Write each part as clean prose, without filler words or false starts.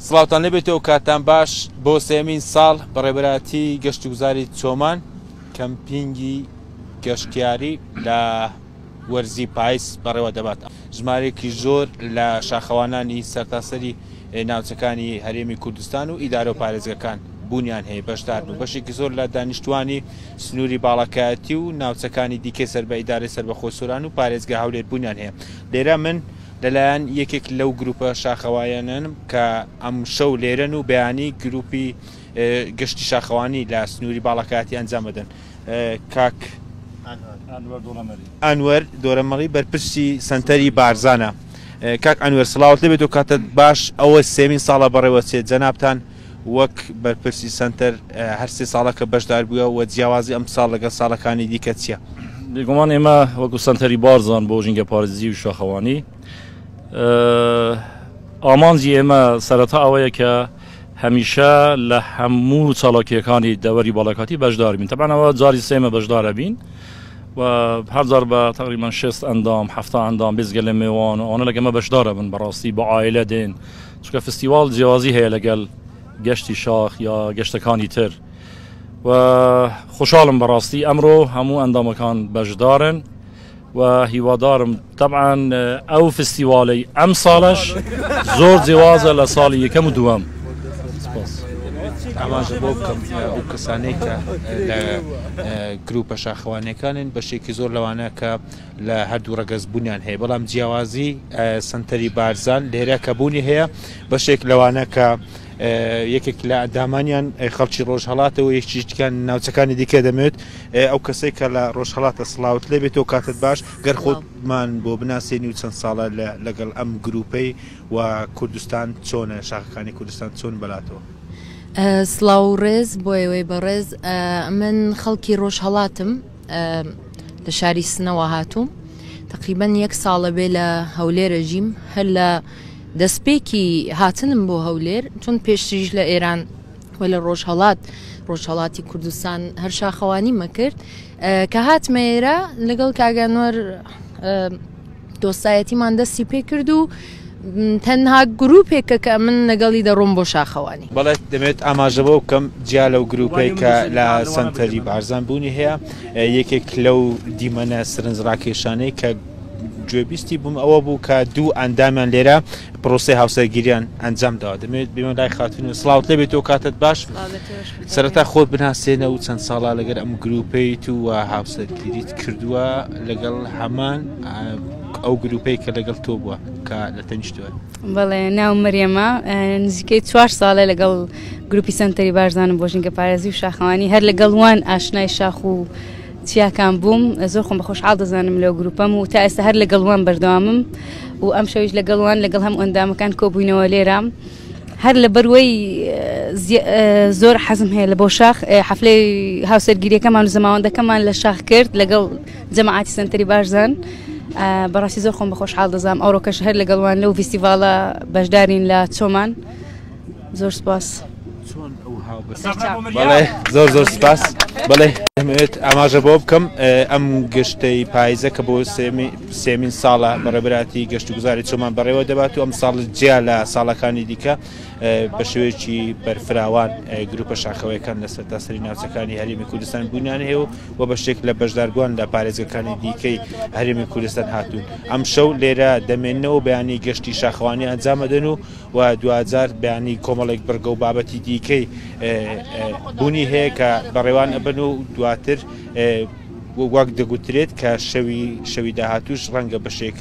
سڵاوتان لێبێتەوە کاتتان باش بۆ سێمین ساڵ بەڕێبەراتی گەشتوگوزاری چۆمان کەمپینگی گەشتیاری لە وەرزی پایز بەڕێوە دەبات ژمارەیەکی زۆر لە شاخەوانانی سەرتاسەری ناوچەکانی هەرێمی کوردستان و ئیدارە و پارێزگەکان بوونیان هەیە بەشدار بوو بەشێکی زۆر لە دانیشتوانی سنووری باڵەکایەتی و ناوچەکانی دیکەی سەر بە ئیدارەی سەربەخۆی سۆران و پارێزگا هەولێر بوونیان هەیە لێرە من لەلایەن یەکێک لەو گروپە شاخەوایانەن کە ئەمشەو لێرەن و بەیانی گروپی گەشتی شاخەوانی لە سنووری باڵەکایەتی ئەنجام بدەن کاک ئەنوەر دۆرەمەڵی بەرپرسی سەنتەری بارزانە. کاک ئەنوەر سڵاوت لێبێت و کاتت باش ئەوە سێمین ساڵە بەڕێوەچێت جەنابتان وەک بەرپرسی سەنتەر هەر سێ ساڵەکە بەشدار بووە و جیاوازی ئەم ساڵ لەگەڵ ساڵەکانی دیکە چییە؟ بێگومان ئێمە وەکو سەنتەری بارزان بۆ ژینگە پارێزی و شاخەوانی ئامانجی ئێمە سەرەتا ئەوەیە کە هەمیشە لە هەموو چالاکیەکانی دەوەری باڵەکاتی بەشدار بین تەبعەن ئەوە جاری سێمە بەشدارە بین و هەر جار بە تقریبا 60 ئەندام 70 ئەندام بێزگە لە مێوان و ئەوانە لەگەمە بەشدارە بن بەڕاستی بە عایلە دێن چونکە فستیواڵ جیاوازی هەیە لەگەل گەشتی شاخ یا گەشتەکانی تر و خۆشحاڵم بەڕاستی ئەمڕۆ هەموو ئەندامەکان بەشدارن و هیوادارم تەبعەن ئەو فستیواڵەی ئەم ساڵەش زۆر جیاوازە لە ساڵی یەکەم و دووەم. سپاس. ئاماژە بۆ بکەم ئەو کەسانەی کە لە گروپە شاخەوانیەکانن بەشێکی زۆر لەوانە کە لە هەردوو ڕەگەز بوونیان هەیە بەڵام جیاوازی سنتەری بارزان لێرە کە بوونی هەیە بەشێک لەوانە کە یەکێک لە ئەندامانیان خەڵکی ڕۆژهەڵاتەوە یەکیشتیان ناوچەکانی دیکە دەمێت ئەو کەسێک کە لە ڕۆژهەڵاتە سڵاوت لێ بێت و کاتت باش گەر خۆتمان بۆ بناسێنی و چەند ساڵە لەگەڵ ئەم گروپەی و کوردستان چۆنە شاخەکانی کوردستان چۆن بەلاتەوە؟ سڵاو و ڕێز بۆ ئێوەی بەڕێز من خەڵکی ڕۆژهەڵاتم لە شاری سنەوە هاتووم تقریبا یەک ساڵە بێ لە هەولێرە ژیم هەر لە دەستپێکی هاتنم بۆ هەولێر چون پێشتریش لە ئێران و لە ڕۆژهەڵات ڕۆژهەڵاتی کوردستان هەر شاخەوانی مەکرد کە هاتمە ئێرە لەگەڵ کاگەنوەر دۆستایەتیمان دەستی پێکرد و تەنها گروپێکە کە من لەگەڵی دەڕۆم بۆ شاخەوانی. بەڵێ دەمەوێت ئاماژە بەوە بکەم جیا لەو گروپەی کە لە سەنتەری بارزان بوونی هەیە یەکێک لەو دیمەنە سەرنجڕاکێشانەی کە گوێبیستی بووم ئەوە بوو کە دوو ئەندامیان لێرە پرۆسەی هاوسەرگیریان ئەنجام داوە دەمەوێت بێمە لای خاتون و سڵاوت لێبێت و کاتت باش سەرەتا خۆت بناسێنە و چەند ساڵە لەگەر ئەم گروپەیت و هاوسەرگیریت کردووە لەگەڵ هەمان ئەو گروپەی کە لەگەڵ تۆ بووە کە لە تەنیشتوە. بەڵێ ناوم مەریەمە نزیکەی چوار ساڵە لەگەڵ گروپی سەنتەری بارزانم بۆ ژینگە پارێزی و شاخەوانی هەر لەگەڵ وان ئاشنای شاخ و چیاکان بووم زۆر خۆم بە خۆشحاڵ دەزانم لەو گروپەم و تا ئێستا هەر لەگەڵ وان بەردەوامم و ئەم شەویش لەگەڵ وان لەگەڵ هەم ئەندامەکان کۆبووینەوە لێرە هەر لە بەروەی زۆر حەزم هەیە لە بۆ شاخ حەفلەی هاوسەرگیریەکەمان و زەماوەندەکەمان لە شاخ کرد لەگەڵ جەماعەتی سەنتەری بارزان بەڕاستی زۆر خۆم بە خۆشحاڵ دەزانم ئەوڕۆکەش هەر لەگەڵوان لەو ڤیستیڤاڵە بەشدارین لە چۆمان زۆر سپاس. چۆن ئەو بەڵێ زۆر زۆر سپاس بەڵێ دەمەوێت ئاماژە بۆ بکەم ئەم گشتەی پایزە کە بۆ سێمین ساڵە بەڕێبراتی گەشت و گوزاری چۆمان بەڕێوە دەبات و ئەم ساڵ جیا لە ساڵەکانی دیکە بە شێوەیەکی بەرفراوان گروپە شاخەوەیەکان لە سەرتاسەری ناوچەکانی هەرێمی کوردستان بوونیان هەیە و و بەشێک لە بەشداربووان لە پارێزگەکانی دیکەی هەرێمی کوردستان هاتوون ئەمشەو لێرە دەمێنەوە بەیانی گەشتی شاخەوانی ئەنجامەدەن و و دواجار بەیانی کۆمەڵێک بڕگە و بابەتی دیکەی بوونی هەیە کە بەڕێوان ئەبن و دواتر وەک دەگوترێت کە شەوی شەوی داهاتوش ڕەنگە بەشێک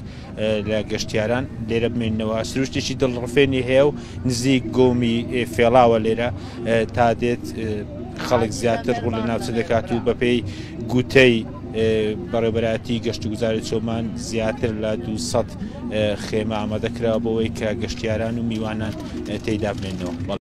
لە گەشتیاران لێرە بمێنەوە سروشتێکی دڵڕفێنی هەیە و نزیک گۆمی فێڵاوە لێرە تا دێت خەڵک زیاتر ڕوو لە ناوچە دەکات و بەپێی گوتەی بەڕێوبەرایەتی گەشتوگوزاری چۆمان زیاتر لە 200 خێمە ئامادە کراوە بۆ ئەوەی کە گەشتیاران و میوانان تێیدا بمێنەوە.